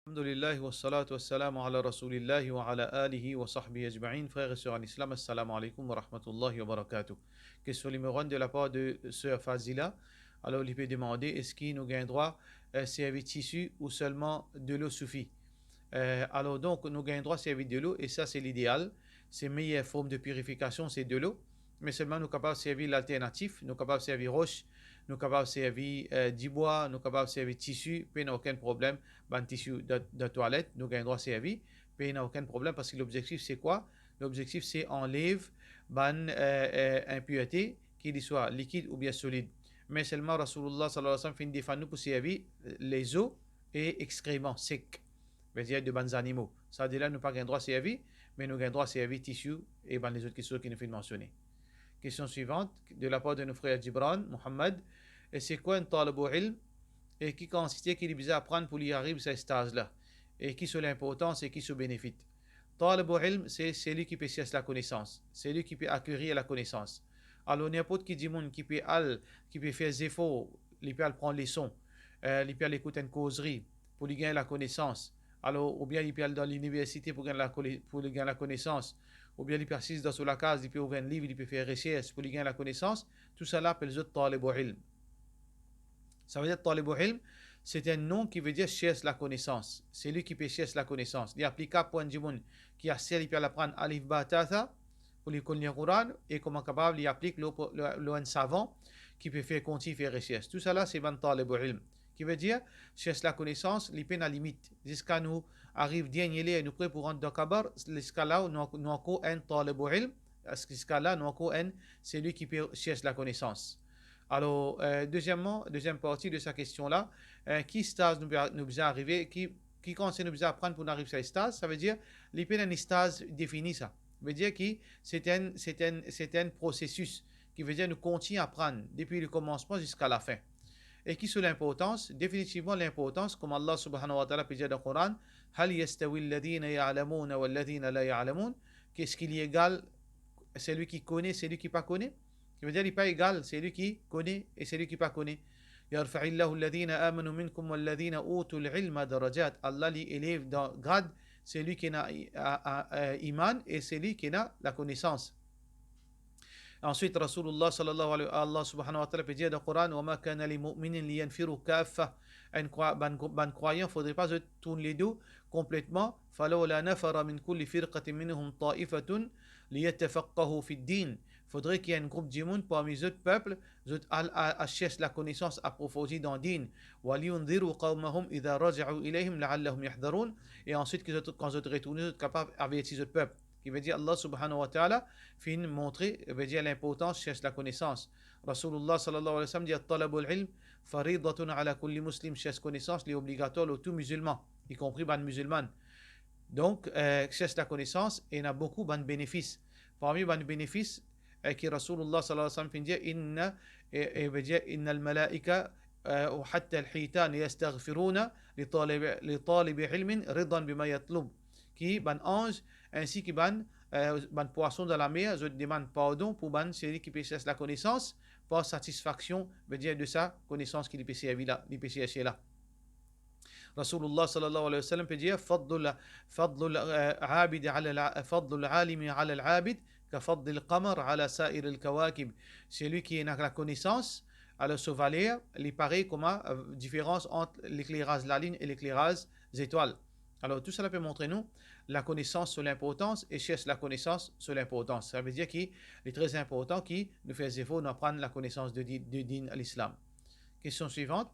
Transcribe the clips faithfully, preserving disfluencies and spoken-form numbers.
Alhamdulillah, wassalatu wassalamu ala Rasulillah wa ala alihi wa sahbihi ajma'in. Frères et sœurs en islam, assalamu alaikum wa rahmatullahi wa barakatuh. Question numéro un de la part de sœur Fazila. Alors, li pe demande, eski nou gagn drwa, euh, servi tisi ou selman delo soufi? Euh, alors, donk, nou gagn drwa servi delo, e sa, se lideal. Se meyer form de pirifikasion, se delo. Me selman nou kapav servi lalternatif, nou kapav servi ros, nou kapav servi, euh, dibwa, nou kapav servi tisi, pena okenn problem. Bann tisi dan, dan twalet, nou gagn drwa servi, pena okenn problem, parski lobzektif se kwa? Lobzektif se anlev bann, euh, euh, inpirte, ki li swa likid oubien solid. Me selman Rasoulillah sallallahu alayhi wa sallam finn defann nou pou servi, euh, lezo e exkreman sek, vedir de bann zanimo. Sa de la nou pa gagn drwa servi, me nou gagn drwa servi tisi e bann lezot kiksoz ki nou finn mansione. Question suivante, de la part de nou frer Gibran Mohammad, e se kwa enn talibul ilm, e ki kantite ki li bizin aprann pou li ariv sa staz la? E ki so linportans e ki so benefit? Talibul ilm, se seli ki pe sers lakonesans, seli ki pe akirir lakonesans. Alor, ninport ki dimoun ki pe al, ki pe fer zefor, li pe al pran leson, euh, li pe al ekout enn kozri pou li gagn lakonesans, alor, oubien li pe al dan liniversite pou gagn lakole-, pou li gagn lakonesans, oubien li pe asiz dan so lakaz, li pe ouver enn liv, li pe fer resers pou li gagn lakonesans, tousala apel zot talibul ilm. Savedir talibul ilm, se enn non ki vedir sers lakonesans. Seli ki pe sers lakonesans. Li aplikab pou enn dimoun ki aster li pe al aprann alif ba ta tha, pou li konn lir Koran, e kouma kapav li aplik lor, lor, lor enn savan ki pe fer, kontign fer resers. Tousala se bann talibul ilm. Ki vedir, sers lakonesans, li pena limit. Ziska nou ariv dernie ler, nou pre pou rant dan kabar, ziska la nou, nou ankor enn talibul ilm, ziska la nou ankor enn, seli ki pe sers lakonesans. Alor, euh, dezieman, deziem parti de sa kestion la, euh, ki staz nou, nou bizin arive, ki, ki kantite nou bizin aprann pou nou ariv sa staz, savedir, li pena enn staz defini sa. Vedir ki se enn, se enn, se enn prosesis, ki vedir nou kontign aprann depi lekomansman ziska lafin. E ki so linportans? Definitivman linportans, kouma Allah subhanahu wa ta'ala pe dir dan Koran, "Hal yastawi alladhina ya'lamuna walladhina la ya'lamun?" Ki eski li egal seli ki kone, seli ki pa kone? Ki vedir li pa egal seli ki kone e seli ki pa kone. "Yarfa'illahu alladhina amanu minkum walladhina utul ilma darajat." Allah li elev dan grad seli ki ena i-, a, a, a, iman e seli ki ena lakonesans. Answit, Rasoulillah sallallahu alayhi, Allah subhanahu wa ta'ala pe dir dan Koran, "Wa ma kana li mu'minin liyanfiru kaffa." Enn krwa-, bann, bann krwayan, fodre pa zot tourn ledo konpletman. "Falawla nafara min kulli firqatin minhum ta'ifatun liyatafaqqahu fid din." Fodre ki enn group dimoun parmi zot pep, zot al a, a sers lakonesans aprofondi dan din. "Wa liyunziru qawmahum idha raja'u ilayhim la'allahum yahdharun." E answit, ki zot, kan zot retourne, zot kapav averti zot pep. Ki vedir Allah subhanahu wa ta'ala finn montre, vedir linportans sers lakonesans. Rasoulillah sallallahu alayhi wa sallam dir, "Talabul ilm faridatun ala kulli muslim." Sers konesans, li obligatwar lor tou mizilman, ikonpri bann mizilman. Donk, euh, sers lakonesans, ena boukou bann benefis. Parmi bann benefis, euh, ki Rasoulillah sallallahu alayhi wa sallam finn dir, inna, e, e, vedir, "Innal malaika, euh, wa hatta al-hitan yastaghfiruna li talibi, li talibi ilmin ridan bima yatlub." Ki bann anz, ensi ki bann, euh, bann pwason dan lamer, zot demann pardon pou bann seli ki pe sers lakonesans, par satisfaksion, vedir de sa konesans ki li pe servi la, li pe serse la. Rasoulillah sallallahu alayhi wa sallam pe dir, "Fadlul, fadlul, euh, abidi ala al-, fadlul alimi ala al-abid ka fadlil qamar ala sairil kawakib." Seli ki ena lakonesans, alor so valer, li parey kouma, euh, diferans ant lekleraz lalinn e lekleraz zetwal. Alor, tousala pe montre nou lakonesans so linportans e sers lakonesans so linportans. Savedir ki li tre inportan ki nou fer zefor, nou aprann lakonesans de di-, de din al-Islam. Question suivante.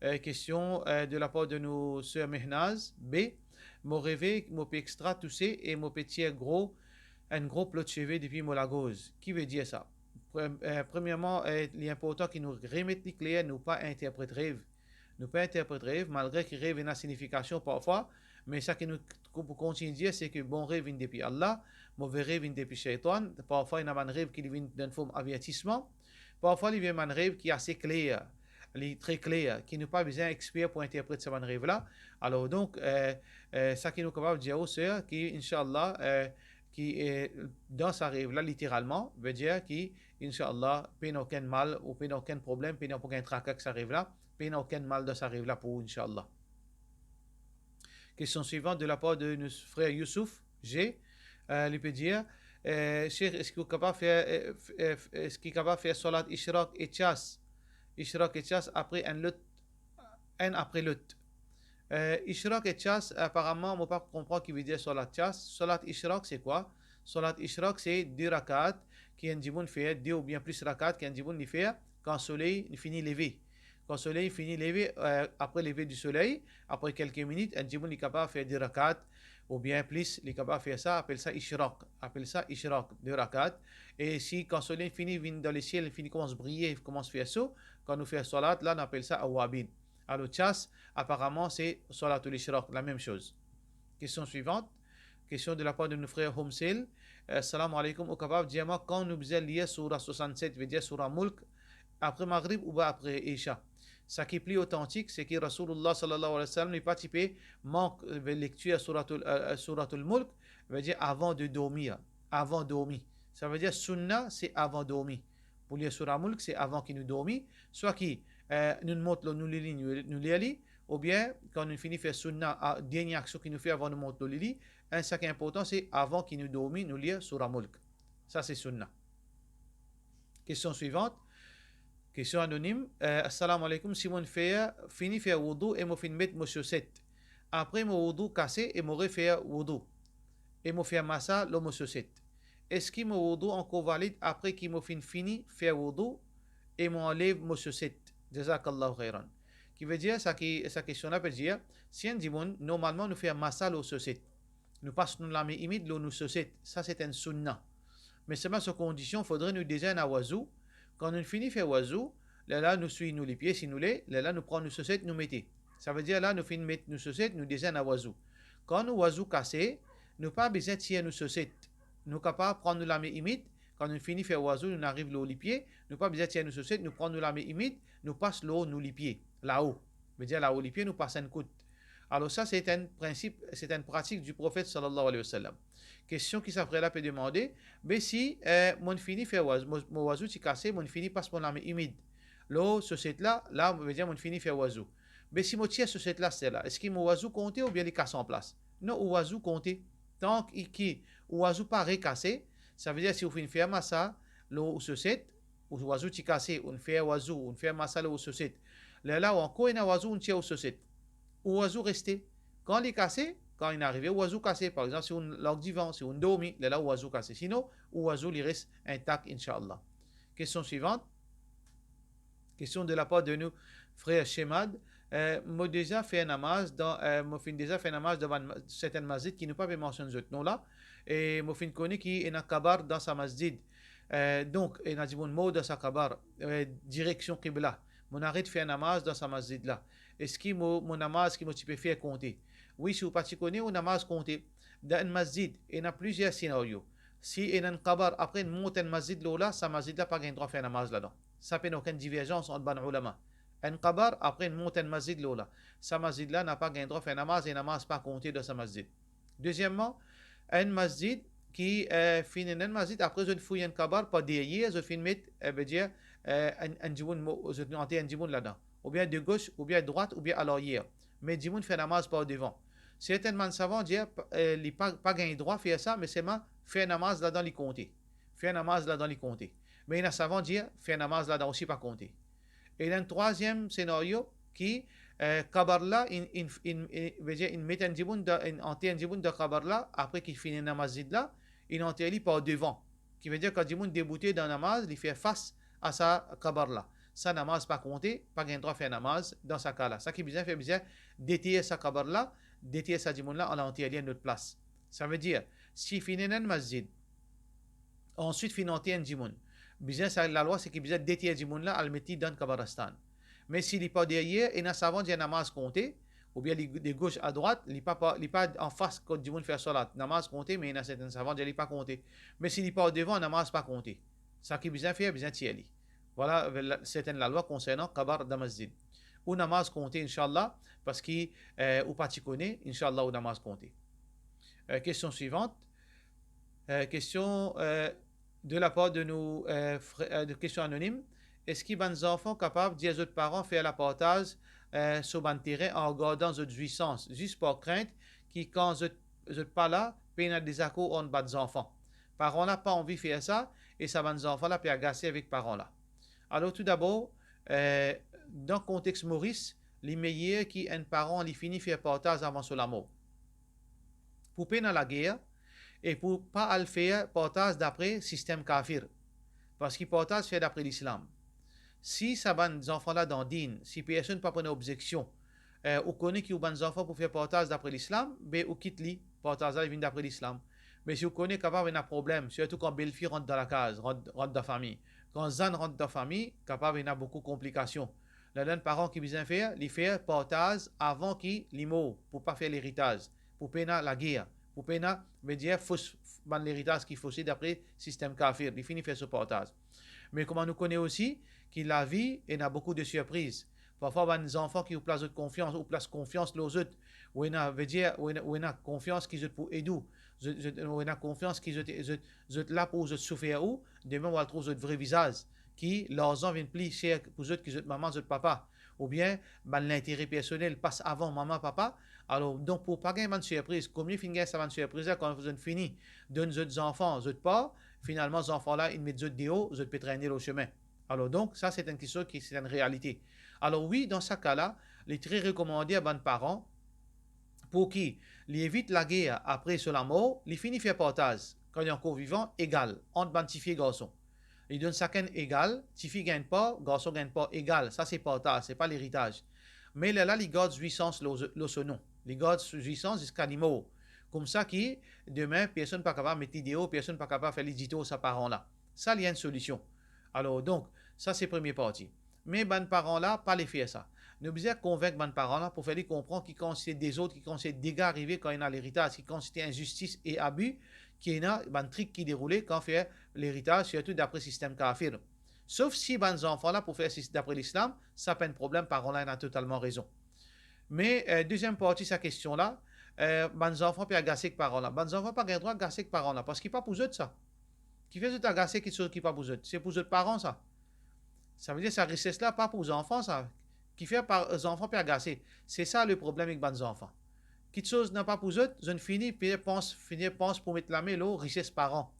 Euh, question, euh, de la part de nou ser Mehnaz. B. Mo reve mo pe extra touse e mo pe tir gro, enn gro plot seve depi mo lagorz. Ki vedir sa? Pre-, euh, premierman, euh, li inportan ki nou remet li kler, nou pa interpret rev. Nou pa interpret rev, malgre ki rev ena signifikasion parfwa, me sa ki nou pou kontign dir, se ki bon rev vinn depi Allah, move rev vinn depi sheytan. Parfwa ena bann rev ki li vinn dan form avertisman, parfwa li vinn bann rev ki ase kler, li tre kler, ki nou pa bizin exper pou interpret sa bann rev la. Alor donk, euh, euh, sa ki nou kapav dir ou, ser, ki, inshallah, euh, ki, euh, dan sa rev la, literalman, vedir ki, inshallah, pena okenn mal ou pena okenn problem, pena pou gagn traka ek sa rev la, pena okenn mal dan sa rev la pou ou, inshallah. Question suivante de la part de notre frère Youssouf G. Euh, li pe dir, euh, Cheikh, eski ou kapav fer, euh, f-, euh, f-, eski kapav fer salat ishraq e chas? Ishraq e chas apre enn lot, enn apre lot. Euh, ishraq e chas, aparaman, mo pa konpran ki vedir salat chas. Salat ishraq, se kwa? Salat ishraq, se de rakat ki enn dimoun fer, de oubien plis rakat ki enn dimoun li fer kan soley li fini leve. Kan soley fini leve, euh, apre leve di soley, apre kelke minit, enn dimoun li kapav fer de rakat, oubien plis, li kapav fer sa, apel sa ishraq, apel sa ishraq, de rakat. E si kan soley fini vinn dan lesiel, fini koumans briye, koumans fer so, kan nou fer salat la, nou apel sa awabin. Alor, chas, aparaman, se salatul ishraq, la mem soz. Question suivante. Question de la part de notre frère Homsel. Euh, salam alaikum, ou kapav dir mwa kan nou bizin lir soura swasannset, vedir soura Mulk, apre Maghrib oubien apre Isha? Saki pli otantik, se ki Rasoulullah sallallahu alayhi wa sallam, li pa ti pe mank, euh, lektir souratul, euh, souratul Mulk, vedir avan de dormir, avan dormi. Savedir sunna, se avan dormi. Pou lir soura Mulk, se avan ki nou dormi, swa ki, euh, nou mont lor nou lili, nou, nou lir li, oubien kan nou fini fer sunna, a, dernie aksion ki nou fer avan nou mont lor lili, enn sa ki inportan, se avan ki nou dormi, nou lir soura Mulk. Sa se sunna. Question suivante. Question anonim. Euh, Assalamu alaikum. Si mo fer, fini fer woudou e mo finn met mo soset, apre mo woudou kase e mo refer woudou, e mo fer masa lor mo soset, eski mo woudou ankor valid apre ki mo finn fini fer woudou e mo anlev mo soset? Jazakallahu khairan. Ki vedir, sa ki, sa kestion la pe dir, si enn dimoun, normalman nou fer masa lor soset, nou pas nou lame imid lor nou soset, sa se enn sunna. Me selman so kondision, fodre nou deza ena wazou. Kan nou fini fer wazou, lerla nou swiy nou lipie si nou le, lerla nou pran nou soset, nou mete. Savedir la nou finn met nou soset, nou deza ena wazou. Kan nou wazou kase, nou pa bizin tir nou soset. Nou kapav pran nou lame imid, kan nou fini fer wazou, nou ariv lor lipie, nou pa bizin tir nou soset, nou pran nou lame imid, nou pas lor nou lipie, lao. Vedir lao lipie, nou pas enn kout. Alor sa, se enn prinsip, se enn pratik di Profet sallallahu alayhi wa sallam. Kestion ki sa frer la pe demande, be si, eh, mo fini fer waz-, mo, mo wazou ti kase, mo fini pas mo lame imid lor soset la, la, vedir mo fini fer wazou. Be si mo tir soset la, sela, eski mo wazou konte oubien li kas anplas? Non, ou wazou konte. Tank ki ou wazou pa rekase, savedir si ou finn fer masa lor ou soset, ou wazou ti kase, ou fer wazou, ou fer masa lor ou soset, lerla ou ankor ena wazou, ou tir ou soset, ou wazou reste. Kan li kase, kan inn arive ou wazou kase, par exanp, si ou larg divan, si ou dormi, lerla ou wazou kase. Sinon, ou wazou li res intak, inshallah. Kestion suivante. Kestion de la par de nou frer Shemad. Eh, mo deza fer namaz dan, eh, mo finn deza fer namaz dan bann ma-, sertenn masjid ki nou pa pe mansionn zot non la, e mo finn kone ki ena kabar dan sa masjid. Eh, donk, ena dimoun mor dan sa kabar, eh, direksion kibla. Mo aret fer namaz dan sa masjid la. Eski mo, mo namaz ki mo ti pe fer konte? Wi, si ou pa ti kone, ou namaz konte. Dan enn masjid, ena plizier senario. Si ena enn kabar, apre inn mont enn masjid lor la, sa masjid la pa gagn drwa fer namaz ladan. Sa pena okenn diverzans ant bann oulama. Enn kabar, apre inn mont enn masjid lor la, sa masjid la napa gagn drwa fer namaz, e namaz pa konte dan sa masjid. Dezieman, enn masjid ki, eh, finn ena enn masjid, apre zot fouy enn kabar par deryer, zot finn met, eh, vedir, eh, enn, enn dimoun mo-, zot anter enn dimoun ladan, oubien de gos, oubien drwat, oubien alaryer. Me dimoun fer namaz par devan. Sertenn bann savan dir, eh, li pa, pa gagn drwa fer sa, me selman fer namaz ladan li konte. Fer namaz ladan li konte. Me ena savan dir, fer namaz ladan osi pa konte. E ena enn trwaziem senario ki, eh, kabar la, inn, inn, inn, inn, vedir, inn met enn dimoun dan, inn anter enn dimoun dan kabar la, apre ki finn ena masjid la, inn anter li par devan. Ki vedir kan dimoun deboute dan namaz, li fer fas a sa kabar la. Sa namaz pa konte, pa gagn drwa fer namaz dan sa ka la. Sa ki bizin fer, bizin deter sa kabar la, deter sa dimoun la, al anter li enn lot plas. Savedir, si finn ena enn masjid, answit finn anter enn dimoun, bizin sa lalwa, seki bizin deter dimoun la, al met li dan kabaristan. Me si li par deryer, ena savan dir namaz konte, oubien li de gos a drwat, li pa, pa, li pa anfas kot dimoun fer salat, namaz konte, me ena sertenn savan dir li pa konte. Me si li par devan, namaz pa konte. Sa ki bizin fer, bizin tir li. Vwala, la, sertenn lalwa konsernan kabar dan masjid. Ou namaz konte, inshallah, parski, eh, ou pa ti kone, inshallah, ou namaz konte. Eh, kestion suivante. Eh, kestion, eh, de la par de nou, eh, fre-, eh, de kestion anonim. Eski bann zanfan kapav dir zot paran fer lapartaz eh, so bann terin an gardan zot zwisans, zis par krint ki kan zot, zot pa la, pena dezakor ant bann zanfan. Paran la pa anvi fer sa, e sa bann zanfan la pe agase avek paran la. Alor, toudabor, eh, dan kontex Moris, li meyer ki enn paran li fini fer partaz avan so lamor. Pou pena lager, e pou pa al fer partaz dapre sistem kafir. Parski partaz fer dapre Lislam. Si sa bann zanfan la dan din, si personn pa pou ena obzeksion, eh, ou kone ki ou bann zanfan pou fer partaz dapre Lislam, be ou kit li, partaz la vinn dapre Lislam. Me si ou kone kapav ena problem, sirtou kan belfi rant dan lakaz, rant, rant dan fami. Kan zann rant dan fami, kapav ena boukou konplikasion. Ladan paran ki bizin fer, li fer partaz avan ki li mor, pou pa fer leritaz, pou pena lager, pou pena, vedir, fos, bann leritaz ki fose dapre sistem kafir, li fini fer so partaz. Me kouma nou kone osi ki lavi ena boukou de sirpriz. Parfwa bann zanfan ki ou plas zot konfians, ou plas konfians lor zot, ou ena, vedir, ou ena, ou ena konfians ki zot pou ed ou, zot, zot, ou ena konfians ki zot, zot, zot la pou zot soufer ou, demin ou al trouv zot vre vizaz, ki larzan vinn pli ser pou zot ki zot mama, zot papa, oubien bann lintere personel pas avan mama, papa. Alor, donk, pou pa gagn bann sirpriz, kouma finn gagn sa bann sirpriz la, kan zot fini donn zot zanfan zot par, finalman, zanfan la, inn met zot deor, zot pe trene lor sime. Alor, donk, sa, se enn kistos ki, se enn realite. Alor, wi, dan sa ka la, li tre rekomande a bann paran, pou ki li evit lager apre so lamor, li fini fer partaz, kan li ankor vivan, egal, ant bann tifi e garson. Li donn sakenn egal, tifi gagn par, garson gagn par egal, sa se partaz, se pa leritaz. Me lerla li gard zwisans lor, lor so non. Li gard zwisans ziska li mor. Koumsa ki, demin, personn pa kapav met li deor, personn pa kapav fer li ditor sa paran la. Sa li enn solision. Alor, donk, sa se premie parti. Me bann paran la pa le fer sa. Nou bizin konvink bann paran la pou fer li konpran ki kantite dezord, ki kantite dega arive kan ena leritaz, ki kantite inzistis e abi ki ena, bann trik ki deroule kan fer leritaz, sirtou dapre sistem kafir. Sof si bann zanfan la pou fer sis-, dapre Lislam, sa pa enn problem, paran la ena totalman rezon. Me, eh, deziem parti sa kestion la, eh, bann zanfan pe agase ek paran la. Bann zanfan pa gagn drwa agase ek paran la, parski pa pou zot sa. Kifer zot agase kiksoz ki pa pou zot? Se pou zot paran sa. Savedir sa rises la pa pou zanfan sa. Kifer pa, zanfan pe agase? Se sa le problem ek bann zanfan. Kiksoz napa pou zot, zot fini pe pans, fini pans pou met lame lor rises paran.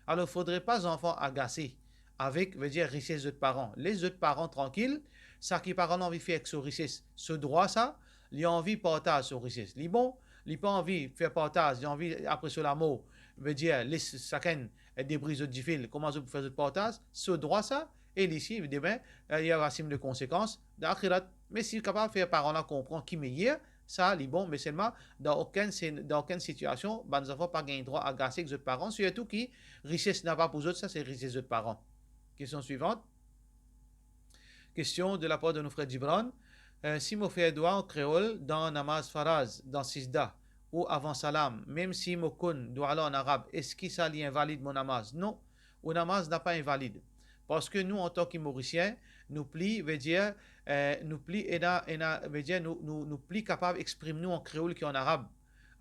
Alor, fodre pa zanfan agase avek, vedir, rises zot paran. Les zot paran trankil, sa ki paran la anvi fer ek so rises, so drwa sa, li anvi partaz so rises. Li bon, li pa anvi fer partaz, li anvi apre so lamor, vedir, les sakenn, eh, debri zot difil, kouma zot pou fer zot partaz, so drwa sa, e li si, demin, eh, li ava asim le konsekans dan axirat. Me si li kapav fer paran la konpran ki meyer, sa li bon, me selman, dan okenn se-, dan okenn sitiasion, bann zanfan pa gagn drwa agase ek zot paran, sirtou ki rises napa pou zot, sa se rises zot paran. Kestion swivant. Kestion de lapar de nou frer Gibran. Eh, si mo fer doua an kreol dan namaz faraz, dan sizda, ou avan salam, mem si mo konn doua la an arab, eski sa li invalid mo namaz? Non, ou namaz napa invalid. Parski nou, antan ki Morisien, nou pli, vedir, eh, nou pli ena, ena, vedir, nou, nou, nou pli kapav exprim nou an kreol ki an arab.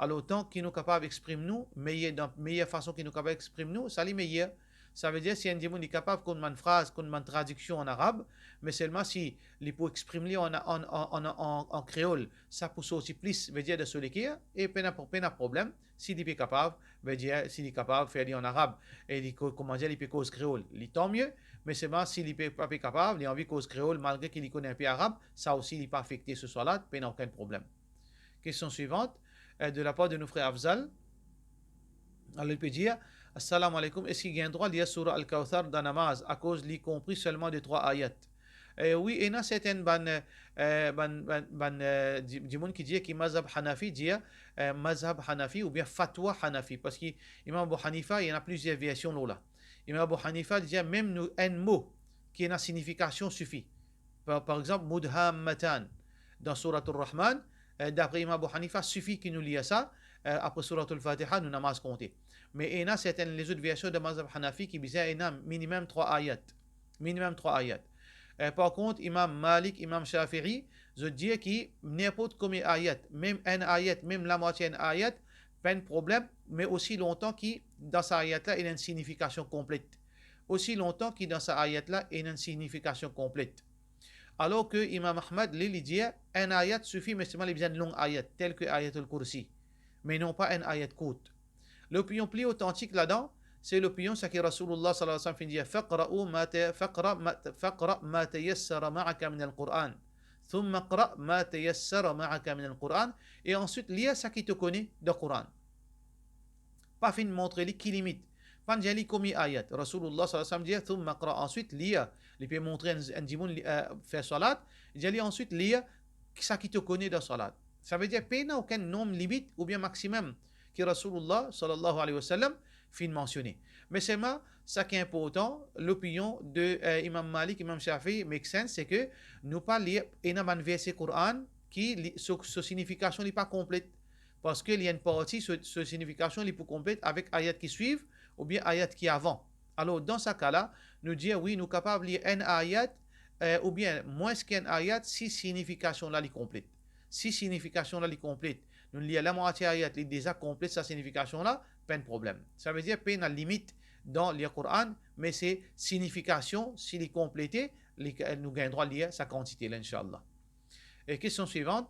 Alor, tan ki nou kapav exprim nou meyer, dan meyer fason ki nou kapav exprim nou, sa li meyer. Savedir, si enn dimoun li kapav konn bann fraz, konn bann tradiksion an arab, me selman si li pou exprim li an, an, an, an, an, an kreol, sa pou sorti plis, vedir, dan so leker, e pena, pena problem, si li pe kapav, vedir, si li kapav fer li an arab, e li ko-, koumadir, li pe koz kreol, li tanmie, me selman si li pe, pa pe kapav, li anvi koz kreol, malgre ki li konn inpe arab, sa osi li pa afekte so swalat, pena okenn problem. Kestion swivant, eh, de lapar de nou frer Afzal. Alor, li pe dir, "Assalamu alaikum, eski gagn drwa lir soura Al-Kawthar dan namaz, akoz li konpri selman de trwa ayat?" Eh, wi, ena sertenn bann, eh, bann, bann, bann, eh, di-, dimoun ki dir ki mazhab Hanafi dir, eh, mazhab Hanafi oubien fatwa Hanafi, parski Imam Abu Hanifa, ena plizier version lor la. Imam Abu Hanifa dir mem nou enn mo ki ena signifikasion sifi. Par, par exanp, mudhammatan, dan Souratul Rahman, eh, dapre Imam Abu Hanifa, sifi ki nou lir sa, eh, apre Souratul Fatiha, nou namaz konte. Me ena sertenn lezot version de mazhab Hanafi ki bizin ena minimem trwa ayat. Minimem trwa ayat. Eh, par kont, Imam Malik, Imam Shafi'i, zot dir ki ninport komie ayat, mem enn ayat, mem lamwatie enn ayat, pa enn problem, me osi lontan ki dan sa ayat la, ena enn signifikasion konplet. Osi lontan ki dan sa ayat la, ena enn signifikasion konplet. Alor ki Imam Ahmad, li, li dir, enn ayat sifi, me selman li bizin enn long ayat, tel ki Ayatul Kursi, me non pa enn ayat kourt. Lopinion pli otantik ladan, se lopinion seki Rasoulillah sallallahu alayhi wa sallam finn dir, "Faqra'u ma ta-, faqra ma, faqra ma tayassara ma'aka minal Qur'an. Thumma qra ma tayassara ma'aka minal Qur'an." E answit, lir seki to kone dan Qur'an. Pa finn montre li ki limit. Pa dir li konbien ayat. Rasoulillah sallallahu alayhi wa sallam dir, "Thumma qra", answit lir. Li pe montre enn, enn dimoun li, eh, fer salat, li dir li answit lir seki to kone dan salat. Savedir, pena okenn nonb limit oubien maximum ki Rasoulillah sallallahu alayhi wa sallam finn mansione. Me selman, seki inportan, lopinion de, eh, Imam Malik, Imam Shafi, make sense, se ki nou pa lir, ena bann verse Qur'an ki li, so, so sinifikasion li pa konplet. Parski li enn parti, so, so sinifikasion li pou konplet avek ayat ki swiv oubien ayat ki avan. Alor, dan sa ka la, nou dir, wi, nou kapav lir enn ayat, eh, oubien mwins ki enn ayat, si sinifikasion la li konplet. Si sinifikasion la li konplet, nou lir lamwatie ayat, li deza konplet sa sinifikasion la, pa enn problem. Savedir, pena limit dan lir Qur'an, me se sinifikasion, si li konplete, li, nou gagn drwa lir sa kantite la, inshallah. E kestion swivan.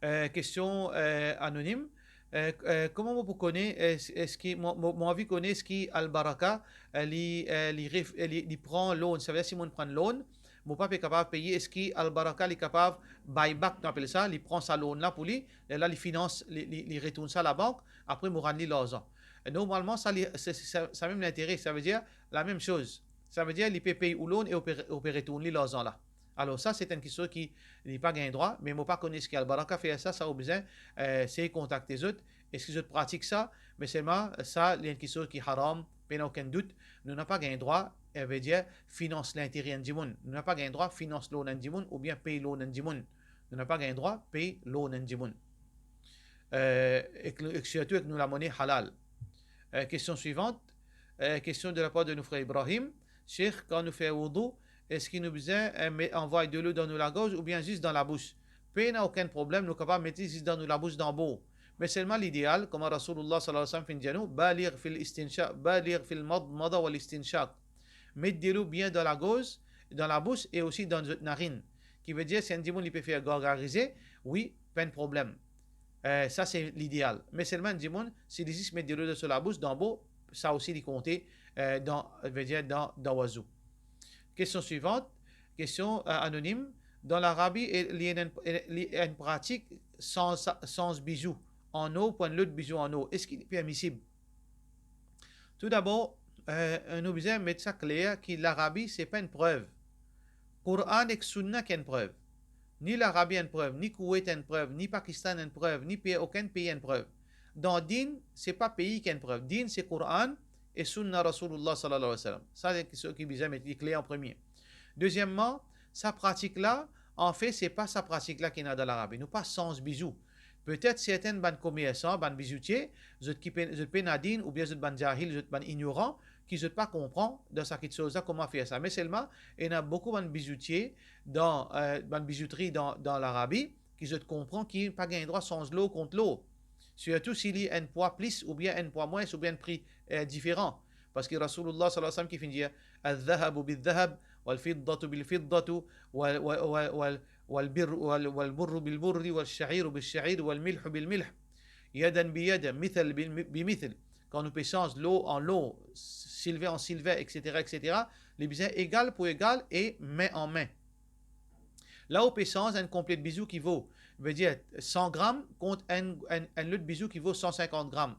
Eh, kestion, eh, anonim. Eh, eh, kouma mo pou kone, es-, eski mo, mo, mo anvi kone eski Al-Baraka, eh, li, eh, li ref-, eh, li, li pran loan, savedir si mo pran loan, mo pa pe kapav peye, eski Al-Baraka li kapav buy back, nou apel sa, li pran sa loan la pou li, lerla li finans, li, li, li retourn sa labank, apre mo rann li larzan. E normalman, sa li, se, se, sa, sa mem lintere, savedir lamem soz. Savedir li pe pey ou loan e ou pe, ou pe retourn li larzan la. Alor sa, se enn kiksoz ki li pa gagn drwa, me mo pa kone eski Al-Baraka fer sa, sa ou bizin, eh, sey kontakte zot, eski zot pratik sa, me selman, sa, li enn kiksoz ki haram, pena okenn dout, nou napa gagn drwa, eh, vedir, finans lintere enn dimoun. Nou napa gagn drwa finans loan enn dimoun oubien pey loan enn dimoun. Nou napa gagn drwa pey loan enn dimoun. Eh, ek, ek sirtou ek nou lamone halal. Eh, kestion swivan. Eh, kestion de lapar de nou frer Ibrahim. Sheikh, kan nou fer woudou, eski nou bizin, eh, me-, anvway delo dan nou lagorz oubien zis dan labous? Pena okenn problem, nou kapav met li zis dan nou labous dan bor. Me selman lideal, kouma Rasoulillah sallallahu alayhi wa sallam finn dir nou, "Baligh fil istinshaq, baligh fil madmada wal istinshaq." Met delo bien dan lagorz, dan labous e osi dan zot narinn. Ki vedir, si enn dimoun li pe fer gargarize, wi, pa enn problem. Eh, sa se lideal. Me selman enn dimoun, si li zis met delo dan so labous, dan bor, sa osi li konte, eh, dan, vedir dan, dan wazou. Kestion swivan, kestion, eh, anonim. Dan Larabi, e, li ena enn, e, li ena enn pratik sanz, sanz bizou an or pou enn lot bizou an or. Eski li permisib? Toudabor, eh, nou bizin met sa kler ki Larabi se pa enn prev. Qur'an ek Sunna ki enn prev. Ni Larabi enn prev, ni Koweit enn prev, ni Pakistan enn prev, ni pei, okenn pei enn prev. Dan din, se pa pei ki enn prev. Din, se Qur'an e Sunna Rasoulillah sallallahu alayhi wa sallam. Sa, se kiksoz ki bizin met li kler an premie. Dezieman, sa pratik la, anfet, se pa sa pratik la ki ena dan Larabi. Nou pa sanz bizou. Petet sertin bann komersan, bann bizoutie, zot ki pe-, zot pena din oubien zot bann jahil, zot bann ignoran, ki zot pa konpran dan sa kiksoz la, kouma fer sa. Me selman, ena boukou bann bizoutie dan, eh, bann bizoutri dan, dan Larabi, ki zot konpran ki pa gagn drwa sanz lor kont lor. Sirtou si li enn pwa plis oubien enn pwa mwins oubien enn pri, eh, diferan. Parski Rasoulillah sallallahu alayhi wa sallam ki finn dir, "Adh-dhahabu bidh-dhahab, wal-fiddatu bil-fiddati, wal, wal, wal, wal, wal-birru, wal, wal-burru bil-burri, wash-sha'iru bish-sha'iri, wal-milhu bil-milh, yadan bi yad, mithlan bi, bi mithl." Kan nou pe sanz lor an lor, silver an silver, et cetera, et cetera, li bizin egal pou egal e min an min. La ou pe sanz enn konple bizou ki vo, vedir san gram kont enn, enn, enn lot bizou ki vo san sinkant gram.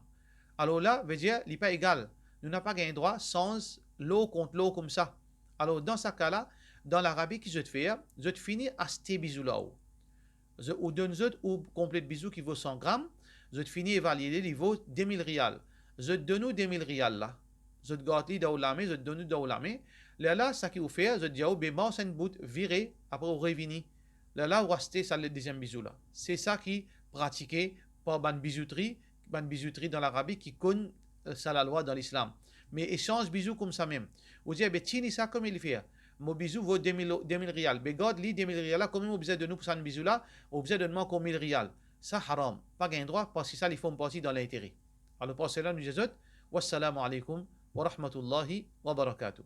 Alor la, vedir li pa egal. Nou napa gagn drwa sanz lor kont lor koumsa. Alor, dan sa ka la, dan Larabi ki zot fer, zot fini aste bizou la ou. Zot, ou donn zot ou konple bizou ki vo san gram, zot fini evalie li, li vo de mil rial. Zot donn ou de mil rial la. Zot gard li dan ou lame, zot donn ou dan ou lame. Lerla, sa ki ou fer, zot dir ou, be mars enn bout, vire, apre ou revini. Lerla, ou aste sa le deziem bizou la. Se sa ki pratike par bann bizoutri, bann bizoutri dan Larabi ki konn, eh, sa lalwa dan Lislam. Me esanz bizou koumsa mem. Ou dir, be tini sa, komie li fer? Mo bizou vo de mil, de mil rial. Be gard li, de mil rial la, komie mo bizin donn ou pou sa bizou la? Ou bizin donn mwa ankor mil rial. Sa haram. Pa gagn drwa, parski sa li form parti dan lintere. Alor, par sela, nou dir zot, wassalamu alaykum wa rahmatullahi wa barakatuh.